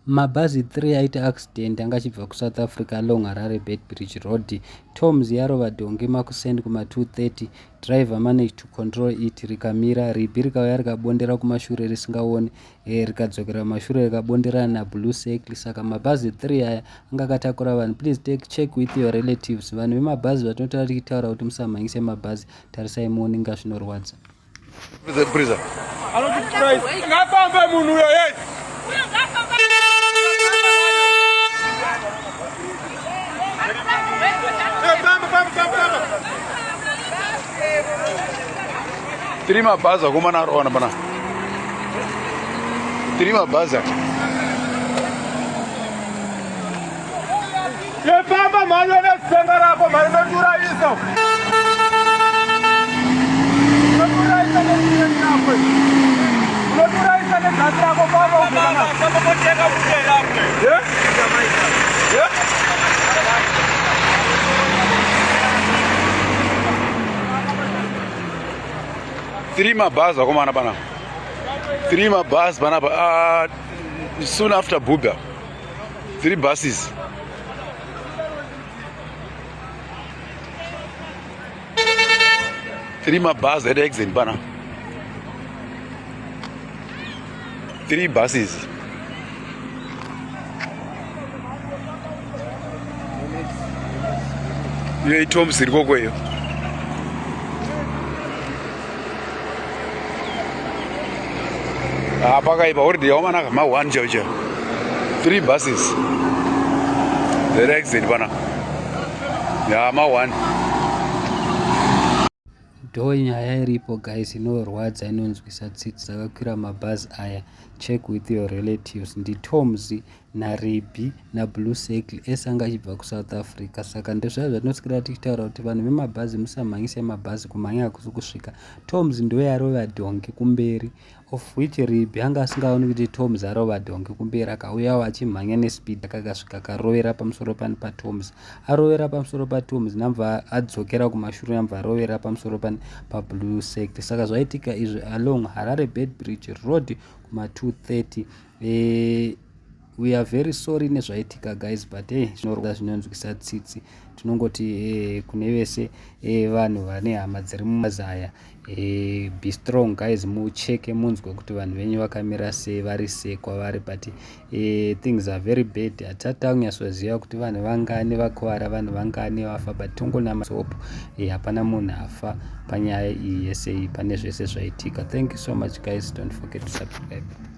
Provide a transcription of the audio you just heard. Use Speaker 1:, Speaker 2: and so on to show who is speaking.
Speaker 1: Mabhazi 3 aita accident anga achibva kuSouth Africa along Harare Beitbridge Road. Toms yarova dhongi makuseni kuma 2:30. Driver managed to control it rikamira. Ribhi rikauya rikabondera kumashure risingaoni eh, rikadzokera kumashure rikabonderana naBlue Circle. Saka mabhazi 3 aya anga akatakura vanhu. Please take check with your relatives. Vanhu vemabhazi vatinotaura tichitaura kuti musamhanyise mabhazi, tarisai muone inga zvinorwadza.
Speaker 2: Prison. Ngafambe munhu uyo hey. Tiri mabhazi akomana arowana pana. Tiri mabhazi aka. Yefamba mhani nezisenga rako mhani unotiurayisa. Unotiurayisa nezisenga rako. Unotiurayisa negasi rako famba ugana. Yeah? Yeah? Three mabhazi akomana panapa. Three mabhazi panapa. Soon after Buga. Three buses. Three mabhazi at accident pana. Three buses. Iyo itoms iri kokweyo. Ah, pakaipa already yaomanaka ma one chaiyo chaiyo. Three buses. There accident pana. Ya ma one.
Speaker 1: Ndo nyaya iripo guys inorwadza inonzwisa tsitsi dzakakwira mabhazi aya check with your relatives nditoms naRibhi naBlue Circle ese anga achibva kuSouth Africa saka ndozvaya zvatinoswera tichitaura kuti vanhu vemabhazi musamhanyise mabhazi kumhanya hakusi kusvika Toms ndoyarova dhongi kumberi of which Ribhi anga asingaoni kuti Toms arova dhongi kumberi akauyawo achimhanya nespeed akakasvika akarovera pamusoro pani paToms arovera pamusoro paToms nambva adzokera kumashure nambva arovera pamusoro pani paBlue Circle saka zvaitika izvi along Harare Beitbridge Road kuma 2:30 eh, we are very sorry nezvaitika guys but hey zvinorwadza zvinonzwisa tsitsi tinongoti eh, kune vese eh, vanhu vane hama dziri mumazaya eh, be strong guys mucheke munzwe kuti vanhu venyu vakamira sei vari sei kwavari but eh, things are very bad hatisati takunyatsoziva kuti vanhu vangani vakuvara vanhu vangani vafa but tongonama hope eh, hapana munhu afa panyaya iyi yese iyi pane zvese zvaitika thank you so much guys don't forget to subscribe.